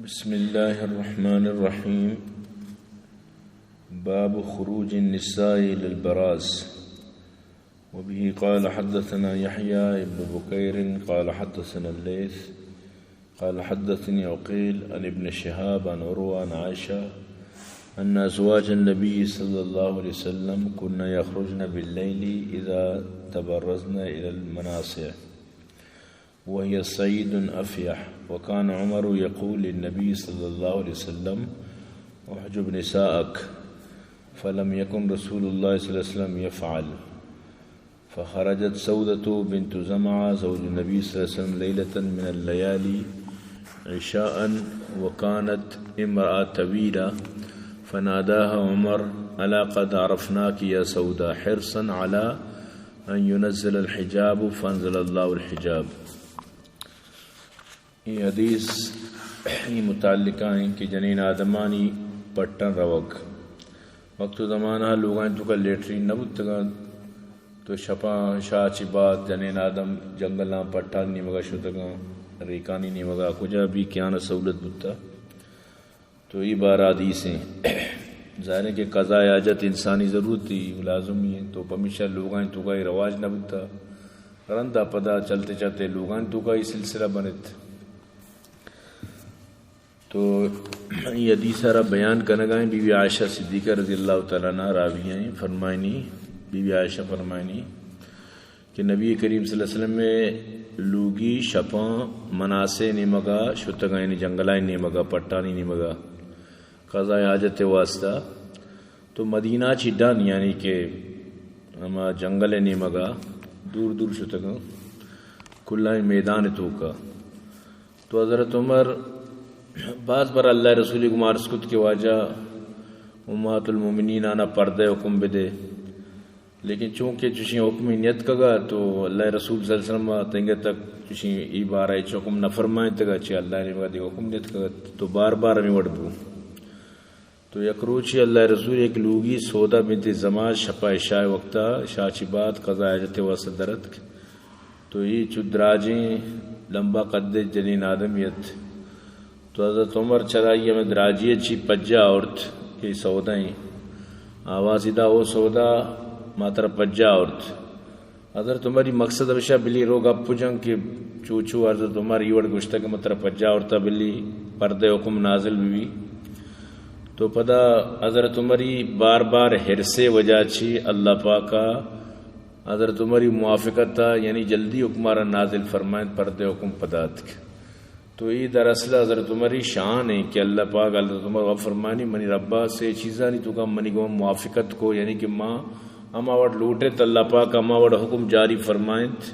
بسم الله الرحمن الرحيم. باب خروج النساء إلى البراز. وبه قال حدثنا يحيى بن بكير قال حدثنا الليث قال حدثني عقيل عن ابن شهاب عن عروة عن عائشة أن أزواج النبي صلى الله عليه وسلم كن يخرجن بالليل إذا تبرزن إلى المناصع، وهي صيد أفيح، وكان عمر يقول للنبي صلى الله عليه وسلم: "احجب نساءك"، فلم يكن رسول الله صلى الله عليه وسلم يفعل. فخرجت سودة بنت زمعة زوج النبي صلى الله عليه وسلم ليلة من الليالي عشاء، وكانت امرأة طويلة، فناداها عمر: "ألا قد عرفناك يا سودة"، حرصا على أن ينزل الحجاب، فأنزل الله الحجاب. اے حدیث اے متعلقہ ایں کہ جنین آدمانی پٹن روگ۔ وقت و زمانہ لوگانی توکا لیٹرین نہ بوتگاں، تو شپاں شاہ چی بعد جنین آدم جنگلاں پٹانی نیمگا شتگاں، ریکانی نیمگا، کجا بھی کہ آنا سہولت بوتا۔ تو اے بارہ حدیث ایں۔ ظاہر ایں کہ قضاء حاجت انسانی ضرورت ایں، لازمی ایں، تو پمیشا لوگانی توکا اے رواج نہ بوتا۔ رندا پدا چلتے چلتے لوگانی توکا اے سلسلہ بنت۔ تو اے حدیث را بیان کنگا ایں، بی بی عائشہ صدیقہ رضی اللہ تعالی عنہا راوی ایں، فرمائنی، بی بی عائشہ فرمائنی، کہ نبی کریم صلی اللہ علیہ وسلم ءِ لوگی شپاں مناصع نیمگا شتگاں، یعنی جنگلانی نیمگا، پٹانی نیمگا، قضاء حاجت ءِ واسطہ۔ تو مدینہ چی ڈن، یعنی کہ ہما جنگل ءِ نیمگا دور دور شتگاں، کلائیں میدان ءِ توکا۔ تو حضرت عمر باز بار اللہ ءِ رسول ءَ گما عرض کت کہ واجہ امہات المؤمنین آنا پردہ ءِ حکم بدے، لیکن چونکہ چشیں حکمے نیتکگا تو اللہ ءِ رسول صلی اللہ علیہ وسلم ءَ تنگہ تک چشیں اے بارہ ءَ ہچ حکم نہ فرمائینتگا، چہ اللہ ءِ نیمگا دگہ حکم نیتکگا۔ تو بار بار ہمے وڑ بو۔ تو یک روچے اللہ ءِ رسول ءِ یک لوگی سودہ بنت زمعہ شپا عشاء ءِ وقتا، عشاء چی بعد قضاء حاجت ءِ واسطہ در اتک۔ تو اے چو دراجیں لمبا قد ءِ جنین آدمی ات۔ تو حضرت عمر چرائی ہمے دراجی ءَ چی پجا آورت کہ سودہ ایں۔ آوازی دا: "او سودہ، ما ترا پجا آورت۔" حضرت عمری مقصد ہمیشہ بلی رو گپ جن کہ چو چو حضرت عمر اے وڑ گوشتہ کہ من ترا پجا آورتا، بلی پردہ ءِ حکم نازل بی۔ تو پدا حضرت عمری بار بار حرص ءِ وجہ چی اللہ پاکا حضرت عمری موافقت ءَ، یعنی جلدی حکم ءَ را نازل فرمائینت، پردہ ءِ حکم پدا اتک۔ تو اے دراصل حضرت عمری شان ایں کہ اللہ پاک، حضرت عمر وَ فرمانی، منی ربا سے چیزانی توکا منی گوما موافقت کو، یعنی کہ ما ہما وڑ لوٹت اللہ پاک ہما وڑ حکم جاری فرمائینت۔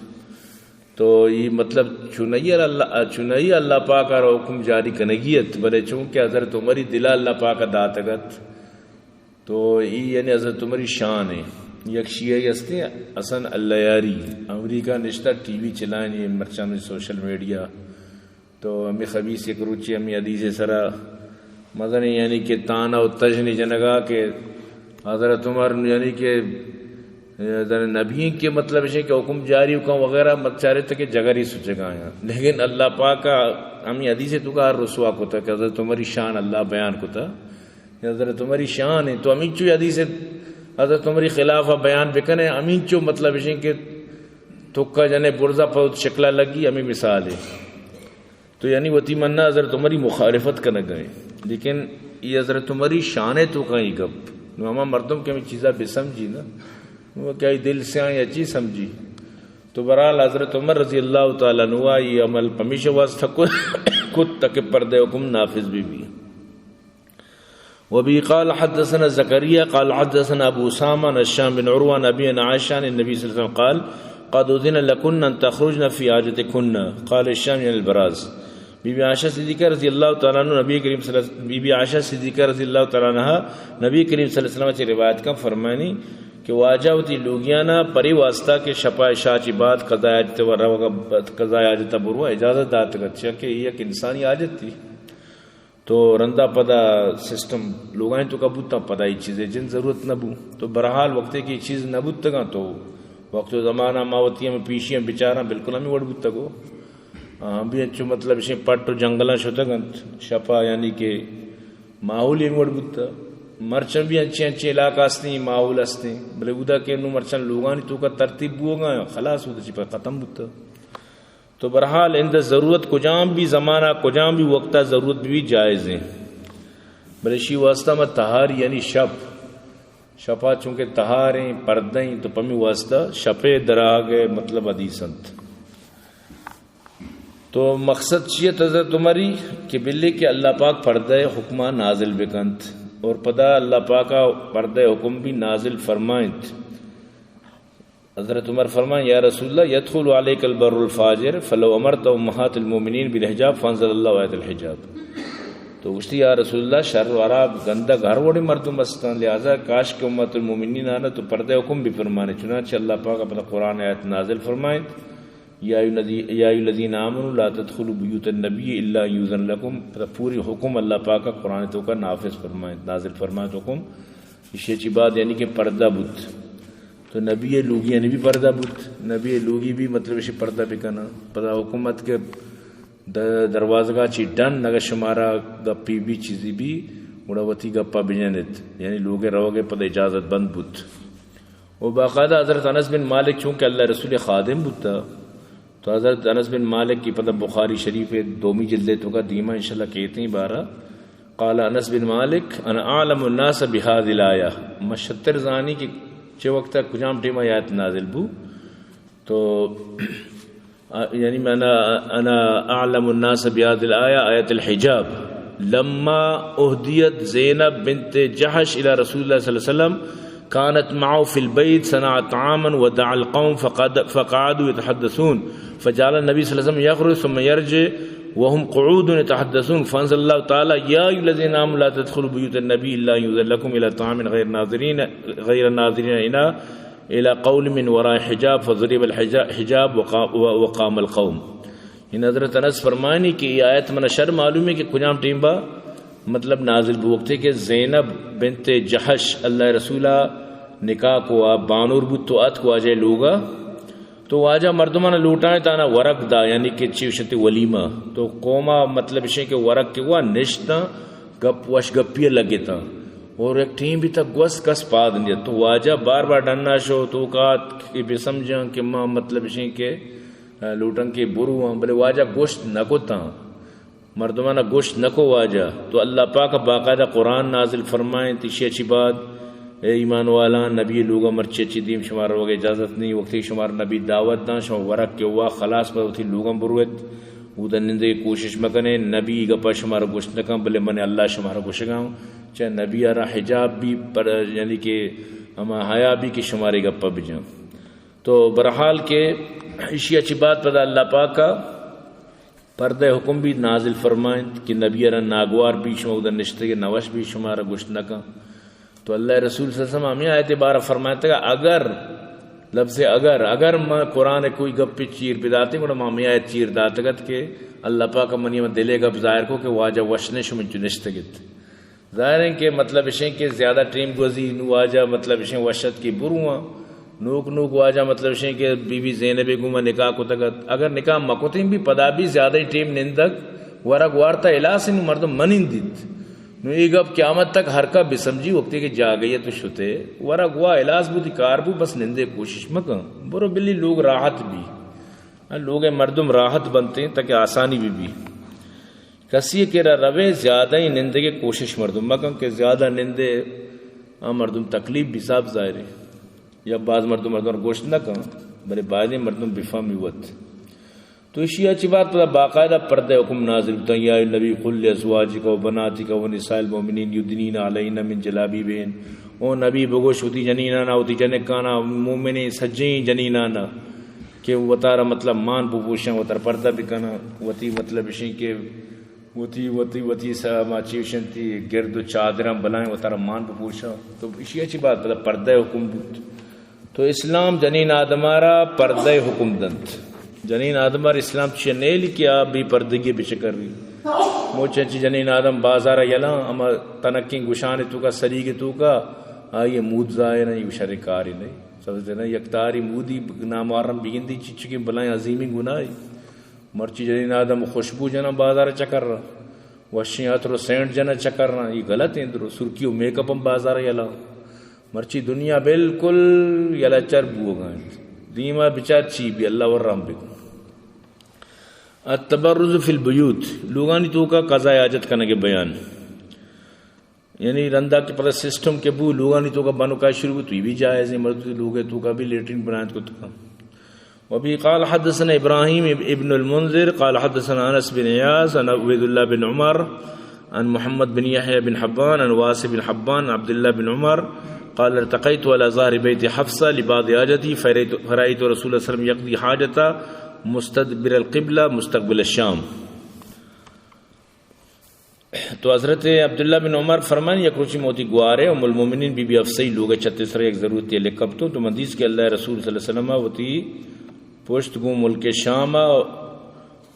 تو اے مطلب چنئی اللہ، چنئی اللہ پاک ءَ را حکم جاری کنگی ات، بلے چونکہ حضرت عمری دلا اللہ پاک ءَ داتگ ات، تو اے یعنی حضرت عمری شان ایں۔ یک شیعہ ہستے حسن اللیاری، امریکہ نشتہ، ٹی وی چلائیں، اے مرچاں سوشل میڈیا۔ تو ہمے خبیث یک روچے ہمے حدیث ءِ سرا مزنیں یعنی کہ تانا و تژنے جنگا کہ حضرت عمر یعنی کہ در نبی ایں کہ مطلب اش کہ حکم جاری کن وغیرہ، مت چارے تک جگری سچگا ایں۔ لیکن اللہ پاک ءَ ہمے حدیث ءِ توکا رسوا کتا کہ حضرت عمری شان اللہ بیان کتا۔ حضرت عمری شان ایں۔ تو ہمینچو حدیث حضرت عمری خلاف ءَ بیان بکنے، ہمینچو مطلب اش کہ تکا جنے برزا پہ شکلا لگی، ہمے مثال ایں۔ تو یعنی وتی منا حضرت عمری مخالفت کنگ ایں، لیکن اے حضرت عمری شان ءِ توکا اے گپ۔ نو ہما مردم کہ ہمے چیزا بسمجھی نا، نو کہ آئی دل سیاہ یا چی سمجھی۔ تو بہرحال حضرت عمر رضی اللہ تعالی عنہ ءَ اے عمل پمیشہ واسطہ کت، کت تاکہ پردہ ءِ حکم نافذ بی بی۔ وبه قال حدثنا زكريا قال حدثنا أبو أسامة عن هشام بن عروة عن أبيه عن عائشة عن النبي صلى الله عليه وسلم قال: "قد أذن لكن أن تخرجن في حاجتكن." قال هشام: "يعني البراز." بی بی عائشہ صدیقہ رضی اللہ تعالی عنہ نبی کریم صلی اللہ، بی بی عائشہ صدیقہ رضی اللہ تعالی عنہ نبی کریم صلی اللہ علیہ وسلم چہ روایت کن، فرمانی کہ واجہ وتی لوگیانا پرے واسطہ کہ شپا عشاء چی بعد قضاء حاجت و روگا، قضاء حاجت بروا اجازت داتگ ات، چیا کہ یک انسانی حاجت تھی۔ تو رندا پدا سسٹم لوگانی توکا بوتاں، پدا اے چیزے جند ضرورت نہ بو۔ تو بہرحال وقتے کہ اے چیز نہ بوتگاں تو وقت و زمانہ ما وتی ہم پیشی ہم بچاراں بالکل ہمے وڑ بوتگو۔ آ، ہم بھی انچو مطلب اشیں پٹ و جنگلاں شتگ انت، شپا یعنی کہ ماحول ہمے وڑ بوتا۔ مرچاں بھی انچیں انچیں علاقہ ہستیں، ماحول ہستیں، بلے اودا کہ نوں مرچاں لوگانی توکا ترتیب بوگا، خلاص اودا چی پہ ختم بوتا۔ تو بہرحال، عند ضرورت کجام بھی زمانہ، کجام بھی وقتا ضرورت بھی جائز ہیں۔ بلے اشی واسطہ ما تہاری یعنی شپ، شپا چونکہ تہاریں، پردہ ہیں، تو پمی واسطہ شپے دراگ مطلب حدیث انت۔ تو مقصد چی ات حضرت عمری؟ کہ بلے کہ اللہ پاک پردہ حکمہ نازل بکنت اور پدا اللہ پاکا پردہ حکم بھی نازل فرمائنت۔ حضرت عمر فرمائیں، یا رسول اللہ، یدخل علیک البر الفاجر فلو امرت امہات المؤمنین بالحجاب فانزل اللہ آیت الحجاب۔ تو گوشتی، یا رسول اللہ، شر و حراب گندگ ہر وڑیں مردم استاں، لہذا کاش کہ امت المؤمنین آنا تو پردہ حکم بھی فرمانے۔ چنانچہ اللہ پاک پدا قرآن آیت نازل فرمائیں، یا ایھا الذی-، یا ایھا الذین آمنوا لا تدخلوا بیوت النبی الا ان یؤذن لکم۔ پدا پوری حکم اللہ پاک قرآن توکا نافذ فرمائیں، نازل فرمائیں حکم۔ اشی چی بعد یعنی کہ پردہ بوت۔ تو نبی لوگی یعنی بھی پردہ بوت۔ نبی لوگی بھی مطلب اشی پردہ بکنا۔ پدا حکم ات کہ د-، دروازگا چی ڈن اگر شمارا گپی بھی چیزی بھی، گڑا وتی گپا بجنت۔ یعنی لوگے روگے پدا اجازت بند بوت۔ و باقاعدہ حضرت انس بن مالک چونکہ اللہ رسول خادم بوتا، تو حضرت انس بن مالک کی پدا بخاری شریف دومی جلد توکا دیما انشاءاللہ کیتیں بارہ۔ قال انس بن مالک، انا اعلم الناس بهذه الآیہ، من شتر زانی کہ چہ وقت کجام ٹیم آیت نازل بو۔ تو آ، یعنی من انا اعلم الناس بهذه الآیہ، آیت الحجاب، لما اهدیت زینب بنت جحش الی رسول اللہ صلی اللہ علیہ وسلم، كانت معه في البيت، صنعت طعاما ودعا القوم فقد-، فقعدوا يتحدثون، فجعل النبي صلى الله عليه وسلم يخرج ثم يرجع وهم قعود يتحدثون، فأنزل الله تعالى، يا أيها الذين آمنوا لا تدخلوا بيوت النبي إلا أن يؤذن لكم إلى طعام غير ناظرين، غير ناظرين إناه، إلى قول من وراء حجاب، فضرب الحجا-، الحجاب وقا-، و-، وقام القوم۔ ان حضرت انس فرمانی کہ یہ آیت منا شر معلوم ہے کہ کجام ٹیم با مطلب نازل بو، وقتے کہ زینب بنت جحش اللہ رسولا نکاح کو آ بانور بوت تو اتک واجہ لوگا، تو واجہ مردمان لوٹائیں تانا ورگ دا، یعنی کہ چی وشتی ولیمہ۔ تو قوما مطلب اشیں کہ ورگ کے وا نشتاں، گپ وش گپی لگتاں، اور ایک ٹیم بھی تک گوس کس پاد نہیں۔ تو واجہ بار بار ڈنا شو تو کات کہ بے سمجھاں کہ ما مطلب اشیں کہ لوٹن کہ برواں، بلے واجہ گوشت نہ کتاں، مردمانا گوشت نہ کو واجہ۔ تو اللہ پاک باقاعدہ قرآن نازل فرمائیں، تیشی اچھی بات، اے ایمان والاں، نبی لوگا مرچی اچھی دیم شمار روگ اجازت نہیں، وقتی شمار نبی دعوت داں، شما ورق کے وا خلاص پر وتی لوگاں بروت، اودا نندے کوشش مکنے، نبی گپا شمار گوشت نکن، بلے من اللہ شمار گوشگاں، چہ نبی را حجاب بھی پر، یعنی کہ ہما حیا بھی کہ شمارے گپا بجاں۔ تو بہرحال کہ اشی اچھی بات پدا اللہ پاکا پردہ حکم بھی نازل فرمائنت کہ نبی را ناگوار بھی شما اودا نشتگے، نوش بھی شمارا گوشت نکن۔ تو اللہ رسول صلی اللہ علیہ وسلم ہمیں آیت بارہ فرمائنت کہ اگر، لفظ اگر، اگر ما قرآن کوئی گپ چیر بداتیں، گڑا ما ہمیں آیت چیر داتگت کہ اللہ پاک منی ہم دلے گپ ظاہر کو کہ واجہ وشنے شمن چو نشتگت۔ ظاہر ہے کہ مطلب اشیں کہ زیادہ ٹیم گوزی، نو واجہ مطلب اشیں وشت کہ برواں۔ نوک نوک واجہ مطلب اشیں کہ بی بی زینب گوما نکاح کتگت۔ اگر نکاح مکتیں بھی پدا بھی زیادہ ٹیم نندگ ورگ وارتا الاس نو مردم منندیت۔ نو اے گپ قیامت تک ہر کا بسمجھی وقتی کہ جاگہی تو شتے۔ ورگ وا الاس بودی کار بو بس نندے کوشش مکن۔ برو بلی لوگ راحت بھی۔ لوگ مردم راحت بنتے تاکہ آسانی بھی بھی۔ کسی کہ را روے زیادہ ہی نندگے کوشش مردم مکن کہ زیادہ نندے آ مردم تکلیف بھی صاحب ظاہر ہے۔ یا بعض مردم مردم گوشت نہ کن، بلے باید مردم بفہمی وت۔ تو اشی اچھی بات پدا باقاعدہ پردہ حکم نازل بوتا، یا النبی قل لازواجک و بناتک و نساء المؤمنین یدنین علیہن من جلابیبہن۔ او نبی بگوش وتی جنینانا، وتی جنکانا، مومنیں سجیں جنینانا کہ وتارا مطلب مان بپوشاں، وتارا پردہ بکناں، وتی مطلب اشیں کہ وتی، وتی، وتی سر ما چیوشنتی گرد و چادراں بلائیں وتارا مان بپوشاں۔ تو اشی اچھی بات پدا پردہ حکم بوت۔ تو اسلام جنین آدمارا پردہ حکم دنت۔ جنین آدمار اسلام چیئے نیلی کہ آ بے پردگی بچکر بھی۔ موچن چی جنین آدم بازارا یلاں، اما تنکیں گشان توکا سریگ توکا، آئی مود ظاہر ہیں، یہ شر کاری نہیں۔ سمجھتے نا، یک تاری مودی نامحرم بگندی چچکیں بلائیں عظیمی گناہی۔ مرچی جنین آدم خوشبو جناں بازار چکر، وشیں عطر و سینٹ جناں چکر، یہ غلط ہیں۔ درو سرکی و میک اپ ہم بازار یلا۔ مرچی دنیا بالکل یلا چر بوگا انت۔ دیما بچار چی بی، اللہ ورحم بکن۔ التبرز فی البیوت، لوگانی توکا قضاء حاجت کنگے بیان۔ یعنی رندا کہ پدا سسٹم کہ بو، لوگانی توکا بنکائی شروع بو، تو یہ بھی جائز ہے، مردم لوگ توکا بھی لیٹرین بنائیں کتا۔ وبه قال حدثنا إبراهيم ابن المنذر قال حدثنا أنس بن إياس عن عبيد الله بن عمر عن محمد بن يحيى بن حبان عن واصي بن حبان عن عبد الله بن عمر قال: ارتقيت على ظهر بيت حفصة لبعض حاجتي فرأيت، فرأيت رسول الله صلى الله عليه وسلم يقضي حاجته مستدبر القبلة مستقبل الشام. تو حضرت عبداللہ بن عمر فرمائیں، یک روچی موتی گوارے ام المومنین بی بی حفصہ لوگ چتے سر یک ضرورت لکپتو، تو من دیس کہ اللہ رسول صلی اللہ علیہ وسلم وتی پشت گوں ملک شام،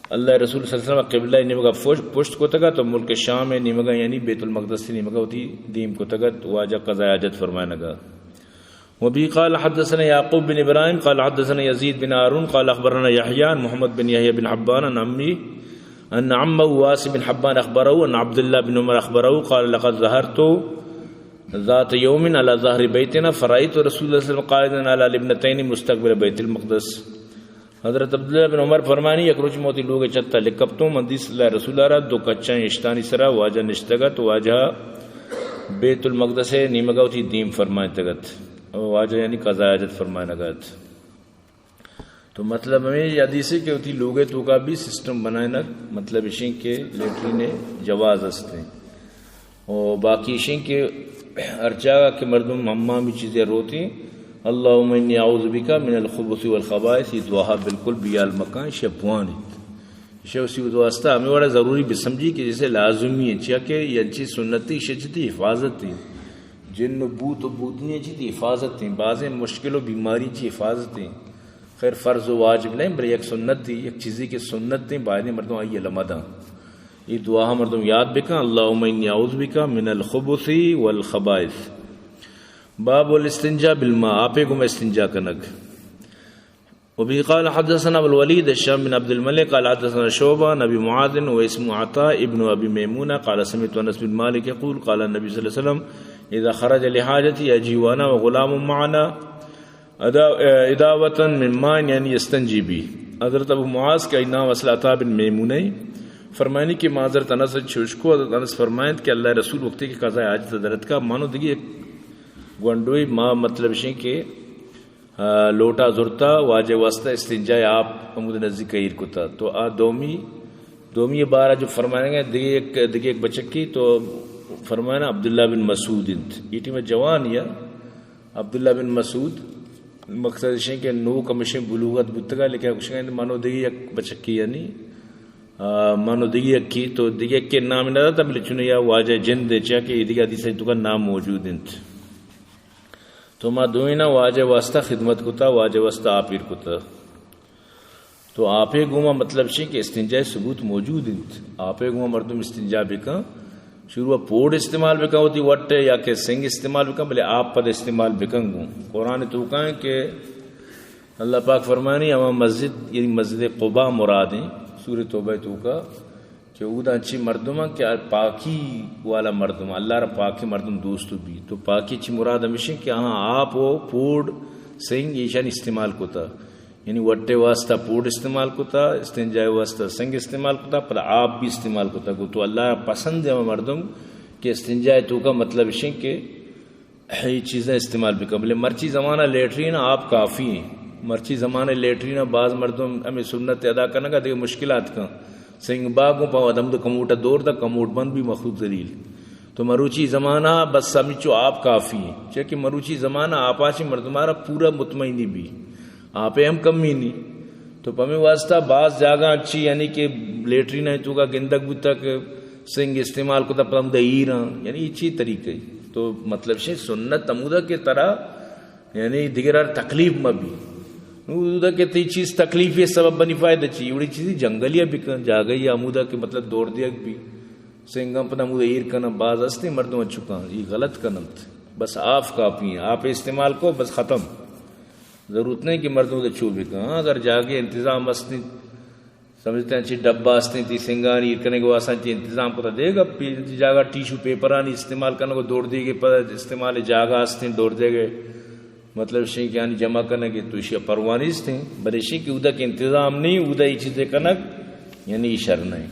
اللہ رسول صلی اللہ علیہ وسلم قبلہ نیمگا پشت، پشت کتگا، تو ملک شام نیمگا یعنی بیت المقدس نیمگا وتی دیم کتگا، واجہ قضاء حاجت فرمائنگا۔ وبه قال حدثنا يعقوب بن إبراهيم قال حدثنا يزيد بن هارون قال أخبرنا يحيى عن محمد بن يحيى بن حبان عن عمه أن عمه واصي بن حبان أخبره أن عبد الله بن عمر أخبره قال: لقد ظهرت ذات يوم على ظهر بيتنا فرأيت رسول الله صلى الله عليه وسلم قاعدا على لبنتين مستقبل بيت المقدس. حضرت عبداللہ بن عمر فرمانی، یک روچ موتی لوگ چتا لکپتوں، من دیس اللہ رسول را دو کچاں اشتانی سرا واجہ نشتگت، واجہ بیت المقدس نیمگا وتی دیم فرمائتگت، واجہ یعنی قضاء حاجت فرمائنگت۔ تو مطلب ہمیں یہ حدیث ہے کہ وتی لوگ توکا بھی سسٹم بنائنگ، مطلب اشیں کہ لیٹرین جواز ہستیں۔ و باقی اشیں کہ ہر جاگہ کہ مردم حمامی چیزیں روتی، اللهم انی اعوذ بک من الخبث والخبائث، یہ دعا بالکل بیال مکان، شے بوانیت۔ شے اسی واسطہ ہمیں وڑا ضروری بسمجھی کہ جیسے لازمی ہے، چیا کہ یہ انچی سنتی شے چتی حفاظت ہے۔ جن و بوت و بوتنی چتی حفاظت ہیں، بازیں مشکل و بیماری چی حفاظت ہیں۔ خیر فرض و واجب نہیں، بلے یک سنت تھی، یک چیزی کہ سنت تھی، باید مردم آئی علمہ داں۔ یہ دعا مردم یاد بکن، اللهم انی اعوذ بک من الخبث والخبائث۔ باب الاستنجاء بالماء، آپے گم استنجا کنگ۔ وبه قال حدثنا أبو الوليد هشام بن عبد الملك قال حدثنا شعبة عن أبي معاذ واسمه عطاء ابن أبي ميمونة قال سمعت أنس بن مالك يقول قال النبي صلى الله عليه وسلم إذا خرج لحاجته أجيء أنا وغلام معنا أدا-، إداوة من ماء يعني يستنجي به. حضرت ابو معاذ کا نام اصل عطاء بن میمونہ ہے۔ فرمانی کہ ما حضرت انس چوش کو، حضرت انس فرمائند کہ اللہ رسول وقتی کہ قضاء حاجت درت کا مانو دیگی ایک گونڈوی ما مطلب شیں کہ آ، لوٹا زرتا، واجہ واسطہ استنجا آپ ہمود نزدیک ایر کتا۔ تو آ دومی، دومی بارہ جو فرمائیں گے، دگہ ایک، دگہ ایک بچکی تو فرمائنا عبداللہ بن مسعود انت۔ یہ ٹیم جوان یا عبداللہ بن مسعود، مقصد اشیں کہ نو کمشیں بلوغت بوتگا، لیکن کشیں منو دگہ یک بچکی یعنی، آ، منو دگہ یکی تو دگہ یکی نام نہ داتا، بلے چونی یا واجہ جند ہے، چیا کہ یہ دگہ حدیث تو کا نام موجود انت۔ تو ما دوئیناں واجہ واسطہ خدمت کتا، واجہ واسطہ آپ ایر کتا۔ تو آپے گوما مطلب شی کہ استنجا ثبوت موجود انت۔ آپے گوما مردم استنجا بکن، شروع پوڑ استعمال بکن، ہوتی وٹ یا کہ سنگ استعمال بکن، بلے آپ پد استعمال بکن گوں۔ قرآن توکا ہیں کہ اللہ پاک فرمانی، ہما مسجد، یعنی مسجد قباء مراد ہیں، سورہ توبہ توکا، کہ اودا انچی مردم کہ پاکی والا مردم، اللہ را پاکی مردم دوست بی۔ تو پاکی چی مراد ہمیشیں کہ ہاں آپ و پوڑ سنگ ایشان استعمال کتا، یعنی وٹے واسطہ پوڑ استعمال کتا، استنجا واسطہ سنگ استعمال کتا، پر آپ بھی استعمال کتا۔ گو تو اللہ را پسند ہے مردم کہ استنجا توکا مطلب اشیں کہ اے چیزاں استعمال بکن۔ بلے مرچی زمانہ لیٹرین آپ کافی ہیں۔ مرچی زمانہ لیٹرین باز مردم ہمیں سنت ادا کنگا دیگہ مشکلات کن۔ سنگ باگوں پا دم دو کموٹا دور دا، کموٹ بند بھی مخلوق ذلیل۔ تو مروچی زمانہ بس ہمیچو آپ کافی ہیں۔ چہ کہ مروچی زمانہ آپا چی مردمارا پورا مطمئنی بھی۔ آپے ہم کمی نہیں۔ تو پمے واسطہ باز جاگہ اچھی یعنی کہ لیٹرین ہے توکا گندگ بوتا کہ سنگ استعمال کتا پدا ہمودا ایراں، یعنی اے چی طریقہ ہے؟ تو مطلب شے سنت ہمودا کہ ترا یعنی دگرار تکلیف مہ بی۔ نو اودا کہ تی چیز تکلیفی سبب بنی فائدہ چی؟ وڑی چیزی جنگلی بکن، جاگہی ہمودا کہ مطلب دور دیگ بی۔ سنگاں پدا ہمودا ایر کنن، باز ہستے مردم چکاں، یہ غلط کننت۔ بس آپ کافی ہیں، آپ استعمال کو بس ختم۔ ضرورت نہیں کہ مردم تو چو بکن۔ ہاں، اگر جاگے انتظام ہستے سمجھتے ہیں، چی ڈبہ استیں، تی سنگانی ایر کنگ واسطہ چی انتظام کتا دے گا، پی-، جاگہ ٹیشو پیپرانی استعمال کنگ و دور دیگے پر استعمال جاگہ استیں دور دیگے۔ مطلب شی کہ یعنی جمع کنگ تو ایشی پروانی استیں، بلے شی کہ اودک انتظام نہیں، اودا ای چیزیں کنگ یعنی ای شر نہیں۔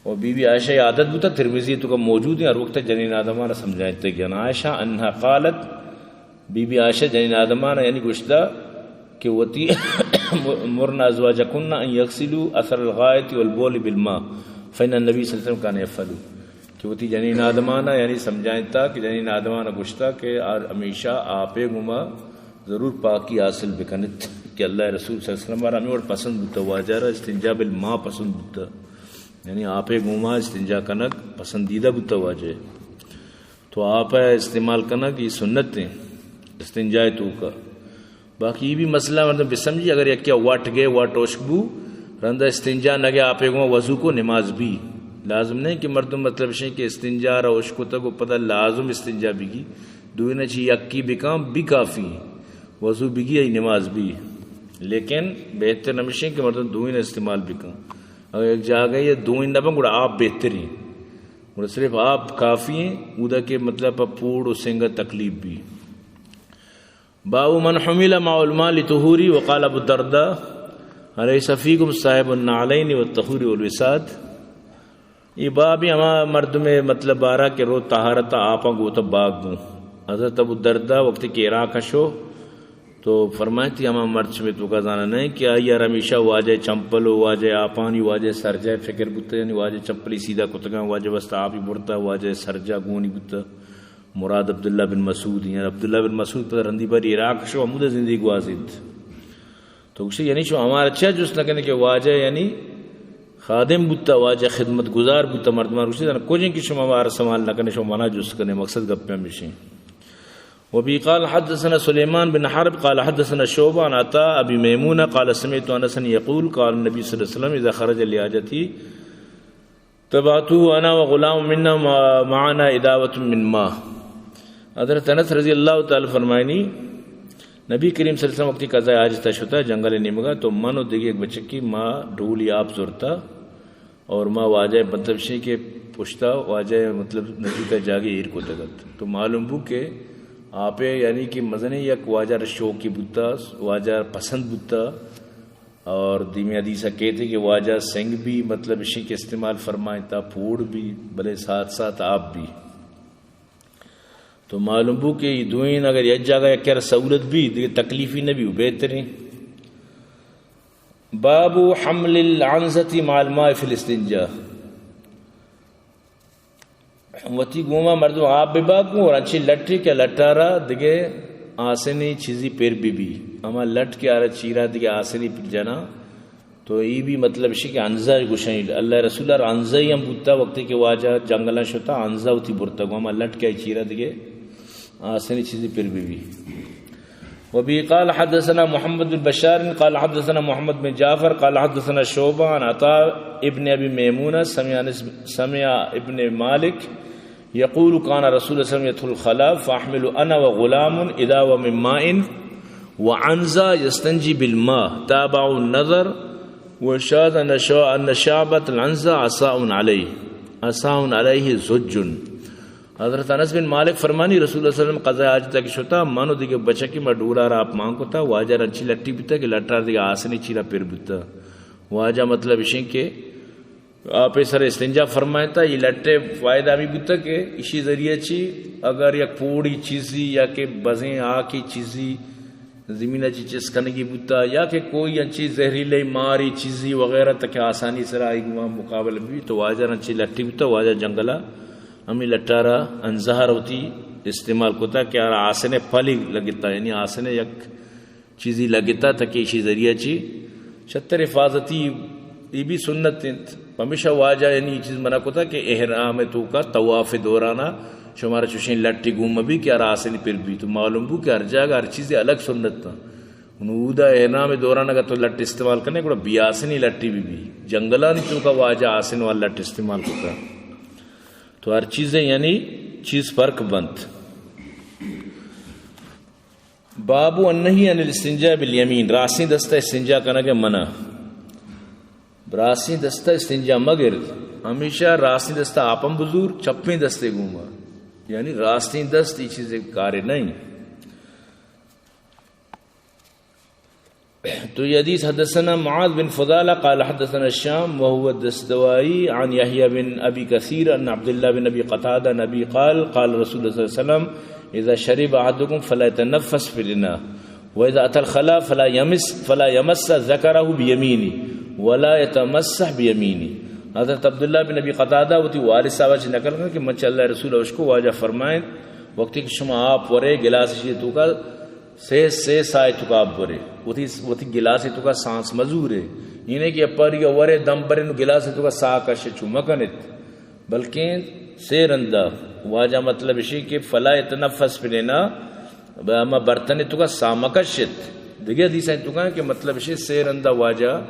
و بی بی عائشہ ای عادت بوتا، ترمذی تو کا موجود ہیں، ہر وقت جنین آدمان سمجھائیں تے گن عائشہ انہا قالت، بی بی عائشہ جنین آدمان یعنی گوشتا کہ وتی مرن ازواجکن ان یغسلوا اثر الغائط والبول بالماء فإن النبی صلی اللہ علیہ وسلم کان یفعل، کہ وتی جنین آدمان یعنی سمجھائیں تا کہ جنین آدمان گوشتا کہ آ ہمیشہ آپے گما ضرور پاکی حاصل بکنت، کہ اللہ رسول صلی اللہ علیہ وسلم را ہمیں وڑ پسند بوتا، واجہ را استنجا بالماء پسند بوتا، یعنی آپے گوما استنجا کنگ پسندیدہ بوتا واجہ۔ تو آپ ء استعمال کنگ ای سنت ہیں استنجا ء توکا۔ باقی یہ بھی مسئلہ مردم بسمجھی، اگر یکیا وٹ گئے، وٹ اشک بو، رندا استنجا نہ گئے، آپے گوما وضو کو نماز بھی۔ لازم نہیں کہ مردم مطلب شیں کہ استنجا را اشک تک و پدا لازم استنجا بگی، دوئیں چی یکی بکاں بھی کافی ہیں۔ وضو بگی ای نماز بھی، لیکن بہتر نمشیں کہ مردم دوئیں استعمال بکاں۔ اگر ایک جاگہ یہ دوئیں نہ بن گڑا آپ بہتریں، گڑا صرف آپ کافی ہیں، اودا کہ مطلب پہ پوڑ و سنگ تکلیف بھی۔ باب من حمل مع الماء لطهوره، وقال ابو الدرداء، أليس فيكم صاحب النعلين والطهور والوساد؟ یہ باب ہما مردم مطلب بارہ کہ رو طہارت آپاں گوتا باگ گوں۔ حضرت ابو الدرداء وقتی کہ عراق شو تو فرمائیتی ہما مرد شمے توکا زانا نہیں کہ آئی یار ہمیشہ واجہ چمپل و واجہ آپانی واجہ سرجہ فکر بوتا، یعنی واجہ چمپلی سیدھا کتگاں، واجہ واسطہ آپی برتا، واجہ سرجہ گونی بوتا۔ مراد عبداللہ بن مسعود، یعنی عبداللہ بن مسعود پر رندی باری عراق شو ہمود زندگی گوازینت۔ تو گوشتی یعنی شو ہمارا چہ جست نہ کنے کہ واجہ یعنی خادم بوتا، واجہ خدمت گزار بوتا مردمان۔ گوشتی زانا کجیں کہ شما ہمارا سوال نہ کنے، شما منا جست کنے، مقصد گپیں ہمیشیں۔ وبه قال حدثنا سليمان بن حرب قال حدثنا شعبة عن عطاء أبي ميمونة قال سمعت أنسا يقول قال النبي صلى الله عليه وسلم إذا خرج لحاجته تبعته أنا وغلام منا معنا إداوة من ماء۔ حضرت انس رضی اللہ تعالی فرمائنی، نبی کریم صلی اللہ علیہ وسلم وقتی قضاء حاجت شتا جنگل نیمگا تو من و دیگه یک بچکی ما ڈولی آپ زرتا اور ما واجہ مطلب شی کہ پشتا واجہ مطلب نزیک جاگے ایر کو تگت تو معلوم بو کہ آپے یعنی کہ مزنی یک واجہ شوقی بوتا، واجہ پسند بوتا۔ اور دیمی حدیث کہتے کہ واجہ سنگ بھی مطلب شی کہ استعمال فرمائیں تا پوڑ بھی، بلے ساتھ ساتھ آپ بھی۔ تو معلوم بو کہ یہ دوئین اگر یک جاگہ یک کر سہولت بھی دیگه تکلیفی نہ بھی، وہ بہترین۔ باب حمل العنزة مع الماء في الاستنجاء۔ وتی گوما مردم آپ ببا گوں اور انچی لٹی کہ لٹارا دگہ آسنی چیزی پر بی بی۔ اما لٹ کہ آرا چیرا دگہ آسنی پر جنا۔ تو ای بھی مطلب شی کہ انزا گوشن۔ اللہ رسول ار انزا ہی ہم بوتا وقتی کہ واجہ جنگلان شتا انزا وتی برتا گوں۔ اما لٹ کہ چیرا دگہ آسنی چیزی پر بی بی۔ وبه قال حدثنا محمد بن بشار قال حدثنا محمد بن جعفر قال حدثنا شعبة عن عطاء ابن أبي ميمونة سمع أنس، سمع ابن مالك يقول كان رسول الله صلى الله عليه وسلم يدخل الخلاء فأحمل أنا وغلام إداوة من ماء وعنزة يستنجي بالماء تابعه النضر وشاذ أن شع-، أن شعبة العنزة عصاء عليه، عصاء عليه زج۔ حضرت انس بن مالک فرمانی، رسول اللہ صلی اللہ علیہ وسلم قضاء حاجت کہ شتا، من و دیگه بچکی ما ڈولا را آپ مان کتا، واجہ رنچی لٹی بوتا کہ لٹار دیگه آسنی چیرا پر بوتا۔ واجہ مطلب اشیں کہ آپ سر استنجا فرمائتا، یہ لٹے فائدہ بھی بوتا کہ اشی ذریعہ چی اگر یک پوڑی چیزی یا کہ بزیں آکی چیزی زمین ء چہ چست کنگی بوتا یا کہ کوئی انچی زہریلے ماری چیزی وغیرہ تک آسانی سرا آئی گوما مقابلہ بی تو واجہ انچی لٹی بوتا، واجہ جنگل ء ہمیں لٹارا انزہر ہوتی استعمال کتا کہ آرا آسن پلی لگتا، یعنی آسن یک چیزی لگتا تاکہ اسی ذریعہ چی شتر حفاظتی یہ بھی سنت انت۔ ہمیشہ واجہ یعنی یہ چیز منع کتا کہ احرام تو کا طواف دورانا شمارا چوشیں لٹی گوم بی کہ ہر آسنی پر بی تو معلوم بو کہ ہر جاگہ ہر چیزی الگ سنت تا۔ انو اودا احرام دوران اگر تو لٹ استعمال کنے گڑا بی آسنی لٹی بی بی۔ جنگلانی تو کا واجہ آسن والا لٹ استعمال کتا۔ تو ہر چیزیں یعنی چیز فرق بنت۔ باب النهي عن الاستنجاء باليمين، راستیں دست ء استنجا کنگ ء منع۔ راستیں دست ءَ استنجا مگر، ہمیشہ راستیں دست ءَ آپ ہم بزور، چپیں دست ءِ گوما، یعنی راستیں دست اے چیزے کارے نہ ایں۔ تو یہ حدیث، حدثنا معاذ بن فضالة قال حدثنا هشام وهو الدستوائي عن يحيى بن أبي كثير عن عبد الله بن أبي قتادة عن أبيه قال قال رسول الله صلى الله عليه وسلم: إذا شرب أحدكم فلا يتنفس في الإناء، وإذا أتى الخلاء فلا يمس، فلا يمس ذكره بيمينه، ولا يتمسح بيمينه. حضرت عبداللہ بن ابی قتادہ وتی والد صاحب ءَ چہ نقل کن کہ من چہ اللہ ءِ رسول ءَ اشکو، واجہ فرمائیں، وقتی کہ شما آپ ورے گلاس ءِ توکا، سے، سے ساہ ءِ توکا آپ ورے، وتی، وتی گلاس ءِ توکا سانس مزورے، یعنی کہ اپاری ورے دم برے نو گلاس ءِ توکا ساہ کش چو مکنت، بلکیں سے رندا، واجہ مطلب اشی کہ فلا يتنفس في الإناء، ہما برتن ءِ توکا ساہ مکشت۔ دگہ حدیث ءِ توکا کہ مطلب اشی سے رندا واجہ،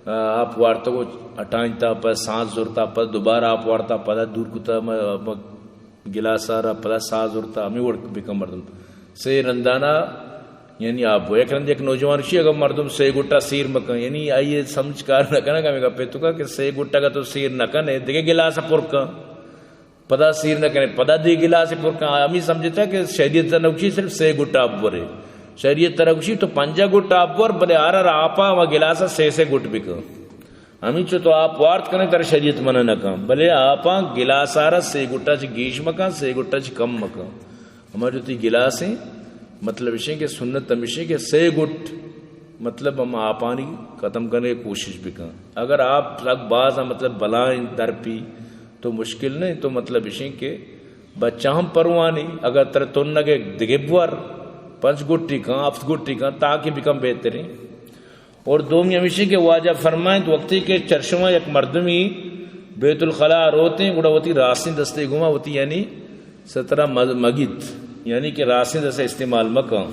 آ، آپ وارتگ و ہٹائینتا، پدا سانس زرتا، پدا دوبارہ آپ وارتا، پدا دور کتا، م-، م-، گلاس ءَ را پدا ساہ زرتا، ہمے وڑ بکن مردم۔ سے رندانا، یعنی آپ، یک رند یک نوجوان شی، اگر مردم سے گٹا سیر مکن، یعنی آئی سمجھ کار نہ کنگ ہمے گپے توکا کہ سے گٹا اگر تو سیر نہ کنے، دگہ گلاس پر کن، پدا سیر نہ کنے، پدا دگہ گلاس پر کن، ہمے سمجھتا کہ شریعت ترا گوشی صرف سے گٹا آپ ورے۔ شریعت ترا گوشی تو پنجاہ گٹا آپ ور، بلے ہر ہر آپا ہما گلاس سے سے گٹ بکن۔ ہمینچو تو آپ وارت کنے ترا شریعت منع نہ کن، بلے آپاں گلاس ءَ را سے گٹا چہ گیش مکن، سے گٹا چہ کم مکن۔ ہما جو تئی گلاس ایں، مطلب اشیں کہ سنت ہمیشیں کہ سے گٹ، مطلب ہم آپانی ختم کرنے کی کوشش بکن۔ اگر آپ سک باز ایں، مطلب بلائیں درپی تو مشکل نہ ایں، تو مطلب اشیں کہ بچہ ہم پروانی، اگر ترا تنگے دگہ بور، پنچ گٹی کن، ہفت گٹی کن، تاکہ بکن بہتریں۔ اور دومی ہمیشی کہ واجہ فرمائیں، وقتی کہ چرشما یک مردمی بیت الخلا روتیں، گڑا وتی راستیں دستے گوما وتی یعنی سترا مز-، مگیت، یعنی کہ راستیں دستے استعمال مکن،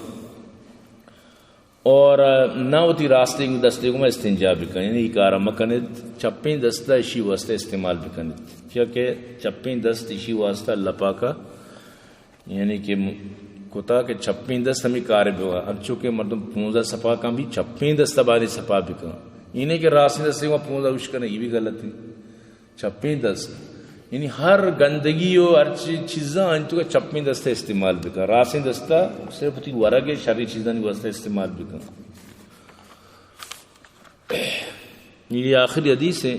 اور نہ وتی راستیں دستے گوما استنجا بکن، یعنی ای کارا مکنت، چپیں دستا اشی واسطہ استعمال بکنت، کیونکہ چپیں دست اشی واسطہ اللہ پاکا یعنی کہ م-، کتا کہ چپیں دست ہمے کارے بوا، انچو کہ مردم پونزا سپا کن بھی چپیں دست باری سپا بکن۔ اینیں کہ راستیں دستے گوما پونزا اوش کنے، یہ بھی غلط ہے۔ چپیں دست، یعنی ہر گندگی و ہر چی-، چیزاں انچو کہ چپیں دست استعمال بکن۔ راستیں دستا صرف وتی ورگ شری چیزانی واسطہ استعمال بکن۔ یہ آخری حدیث ہے۔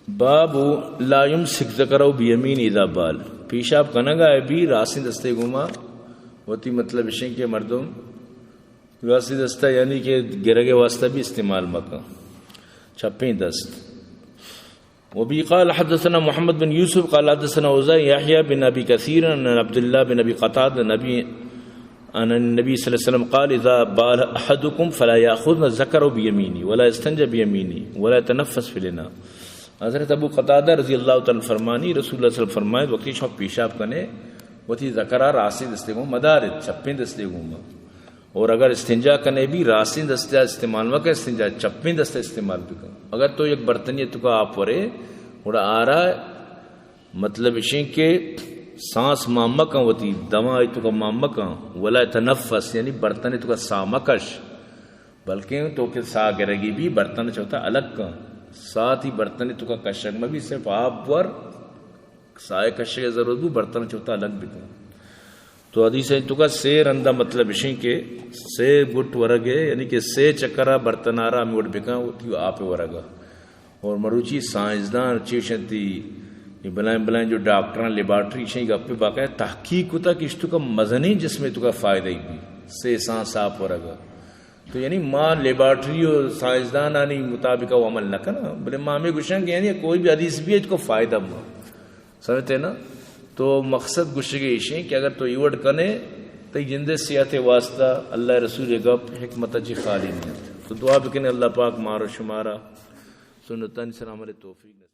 باب لا يمسك ذكره بيمينه اذا بال۔ پیشاب کنگا ہے بھی راستیں دستے گوما وتی، مطلب اشیں کہ مردم راستیں دستا یعنی کہ گرگے واسطہ بھی استعمال مکن، چپیں دست۔ وبه قال حدثنا محمد بن يوسف قال حدثنا أوزاعي يحيى بن أبي كثير عن عبد الله بن أبي قتادة النبي، عن النبي صلى الله عليه وسلم قال: إذا بال أحدكم فلا يأخذن ذكره بيمينه ولا يستنجى بيمينه ولا يتنفس في الإناء۔ حضرت ابو قتادہ رضی اللہ تعالی عنہ فرمانی، رسول اللہ صلی اللہ علیہ وسلم فرمائے، وقتی شما پیشاب کنے، وتی ذکرا راستیں دستے گوما مدارت، چپیں دستے گوما۔ اور اگر استنجا کنے بھی راستیں دستا استعمال مکن، استنجا چپیں دستا استعمال بکن۔ اگر تو یک برتنی توکا آپ ورے، گڑا آرا مطلب اشیں کہ سانس مان مکن، وتی دما توکا مان مکن، ولا تنفس، یعنی برتن توکا ساہ مکش، بلکیں تو کہ ساہ گرگی بھی برتن چوتا الگ کن، ساہ تی برتن توکا کشگ مبی، صرف آپ ور، ساہ کشگ ضرورت بو، برتن چوتا الگ بکن۔ تو حدیث ءِ توکا سے رندا مطلب اشیں کہ سے گٹ ورگ ہے، یعنی کہ سے چکرا برتن آرا ہمے وڑ بکن، وتی آپ ورگا۔ اور مروچی سائنسدان چیشنتی، یہ بلائیں بلائیں جو ڈاکٹراں لیبارٹری اشیں گپے باقاعدہ تحقیق کتا کہ اش توکا مزنیں جسمے توکا فائدہ ہی بھی، سے سانس آپ ورگا۔ تو یعنی ما لیبارٹری و سائنسدانانی مطابق وہ عمل نہ کنا، بلے ما ہمیں گوشاں کہ یعنی کوئی بھی حدیث بھی ہے، اس کو فائدہ ما سمجھتے نا؟ تو مقصد گوشگے ایشیں کہ اگر تو ایوڑ کنے، تئی جندے صحت واسطہ اللہ رسول گپ حکمت چی خالی نہیں۔ تو دعا بکنے اللہ پاک مارو شمارا سنتانی سر عمل توفیق نصیب۔